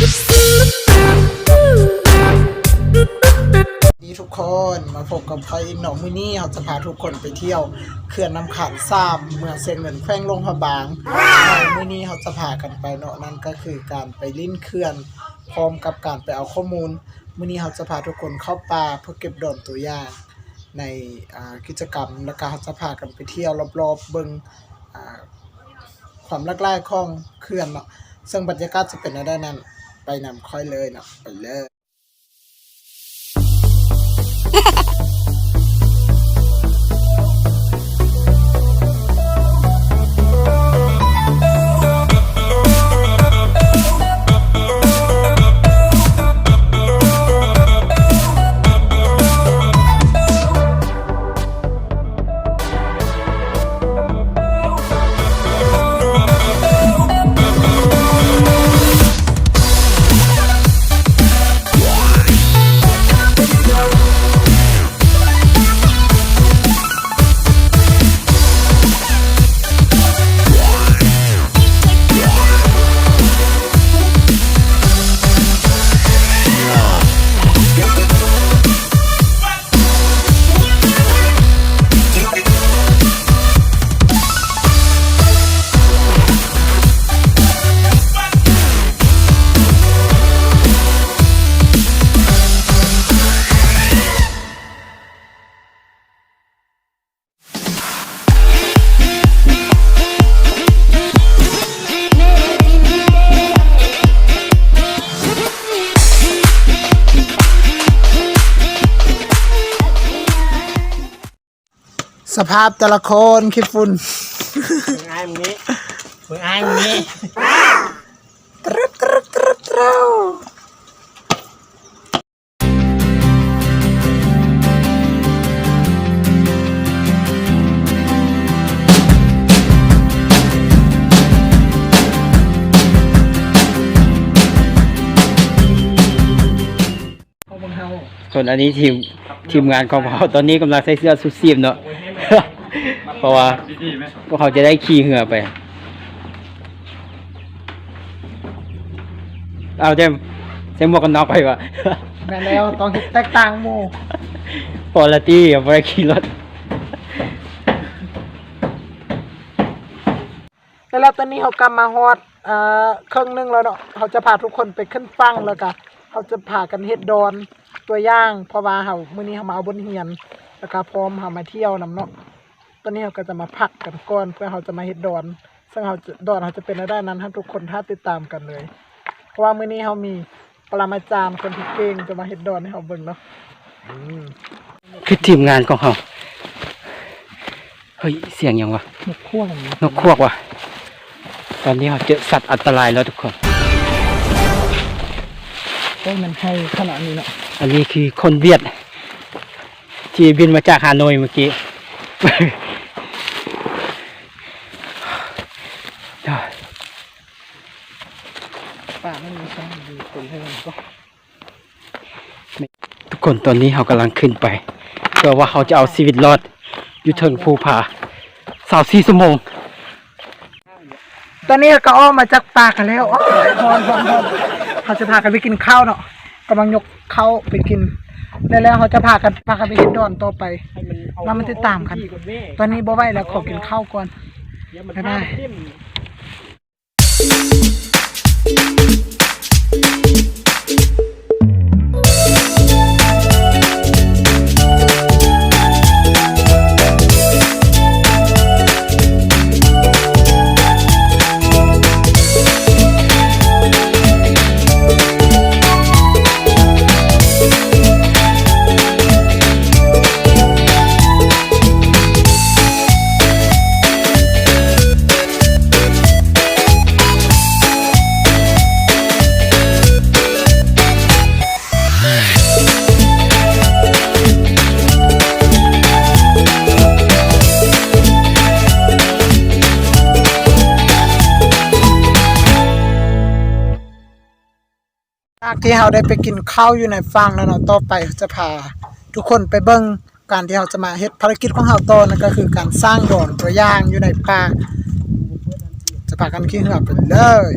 ດີທຸກຄົນ ມາພົບກັບຂ້ອຍອີກເນາະ. ມື້ນີ້ເຮົາຈະພາທຸກຄົນໄປທ່ຽວເຂື່ອນນ້ຳຂານສາມ ເມືອງຊຽງເງິນ ແຂວງຫຼວງພະບາງ. ແລະ ມື້ນີ້ເຮົາຈະພາກັນໄປເນາະ ນັ້ນກໍຄືການໄປຫຼິ້ນເຂື່ອນ ພ້ອມກັບການໄປເອົາຂໍ້ມູນ. ມື້ນີ້ເຮົາຈະພາທຸກຄົນເຂົ້າປ່າເພື່ອເກັບດອນຕົວຢ່າງໃນ ອ່າ ກິດຈະກຳ ແລ້ວກໍເຮົາຈະພາກັນໄປທ່ຽວລອບໆ ເບິ່ງ ອ່າ ຄວາມຫຼາກຫຼາຍຂອງເຂື່ອນເນາະ. ເຊິ່ງບັນຍາກາດຈະເປັນແນວໃດນັ້ນ ໄປນຳຂ້ອຍເລີຍເນາະ ໄປເລີຍ. ສະພາບແຕ່ລະຄົນຂີ້ຝຸ່ນ. ເບິ່ງອ້າຍມຶງນີ້ ເບິ່ງອ້າຍມຶງນີ້ ຕຣຶດຕຣຶດຕຣຶດຕຣຶດ. ຄົນອັນນີ້ທີມ ທີມງານຂອງພວກເຮົາຕອນນີ້ກຳລັງໃສ່ເສື້ອຊູຊີບເນາະ ເພາະວ່າພວກເຮົາຈະໄດ້ຂີ່ເຮືອໄປ. ເອົາແຕ່ໃສ່ໝວກກັນນັອກໄປວະ. ແມ່ນແລ້ວ ຕ້ອງເຮັດແຕກຕ່າງໝູ່ ພໍລະຕິ ບໍ່ໄດ້ຂີ່ລົດ. ແລ້ວຕອນນີ້ເຮົາກໍມາຮອດ ເອີ ເຄິ່ງໜຶ່ງແລ້ວເນາະ. ເຮົາຈະພາທຸກຄົນໄປຂຶ້ນຝັ່ງ ແລ້ວກໍເຮົາຈະພາກັນເຮັດດອນຕົວຢ່າງ ເພາະວ່າເຮົາ ມື້ນີ້ເຮົາມາເອົາບົດຮຽນ ແລ້ວກໍພ້ອມເຮົາມາທ່ຽວນຳເນາະ. ຕອນນີ້ເຮົາກໍຈະມາພັກກັນກ່ອນ ເພື່ອເຮົາຈະມາເຮັດດອນ ເຊິ່ງເຮົາຈະ ດອນເຮົາຈະເປັນແນວໃດນັ້ນ ໃຫ້ທຸກຄົນຖ້າຕິດຕາມກັນເລີຍ ເພາະວ່າມື້ນີ້ເຮົາມີປະລະມາຈານຄົນທີ່ເກັ່ງຈະມາເຮັດດອນໃຫ້ເຮົາເບິ່ງເນາະ. ອືມ ຄືທີມງານຂອງເຮົາ. ເຮີ້ຍ ສຽງຫຍັງວະ? ນົກຂວກ. ນົກຂວກວະ. ຕອນນີ້ເຮົາເຈີສັດອັນຕະລາຍແລ້ວທຸກຄົນ. ໂອ້ຍ ມັນໄຮຂະໜາດນີ້ເນາະ. ອັນນີ້ຄືຄົນຫວຽດ ທີ່ບິນມາຈາກຮາໂນ້ຍມື້ກີ້. ປ່າມັນມີຊ່ອງຢູ່ຕົນເທິງກໍ ທຸກຄົນ ຕອນນີ້ເຮົາກຳລັງຂຶ້ນໄປ ເພື່ອວ່າເຮົາຈະເອົາຊີວິດລອດຢູ່ເທິງພູຜາຊາວສີ່ຊົ່ວໂມງ. ຕອນນີ້ເຮົາກໍອອກມາຈາກປ່າກັນແລ້ວ. ໂອ້ຍ ຮ້ອນ ຮ້ອນ ຮ້ອນ. ເຮົາຈະພາກັນໄປກິນເຂົ້າເນາະ. ກຳລັງຍົກເຂົ້າໄປກິນ ແລ້ວ ແລ້ວເຮົາຈະພາກັນ ພາກັນໄປເຮັດດອນຕໍ່ໄປ. ນຳມາຕິດຕາມກັນ. ຕອນນີ້ບໍ່ໄຫວແລ້ວ ຂໍກິນເຂົ້າກ່ອນ. ບາຍບາຍ. ຈາກທີ່ເຮົາໄດ້ໄປກິນເຂົ້າຢູ່ໃນຝັ່ງແລ້ວເນາະ, ຕໍ່ໄປເຮົາຈະພາທຸກຄົນໄປເບິ່ງການທີ່ເຮົາຈະມາເຮັດພາລະກິດຂອງເຮົາຕໍ່, ນັ້ນກໍຄືການສ້າງດອນຕົວຢ່າງຢູ່ໃນປ່າ. ຈະພາກັນຂີ່ເຮືອໄປເລີຍ.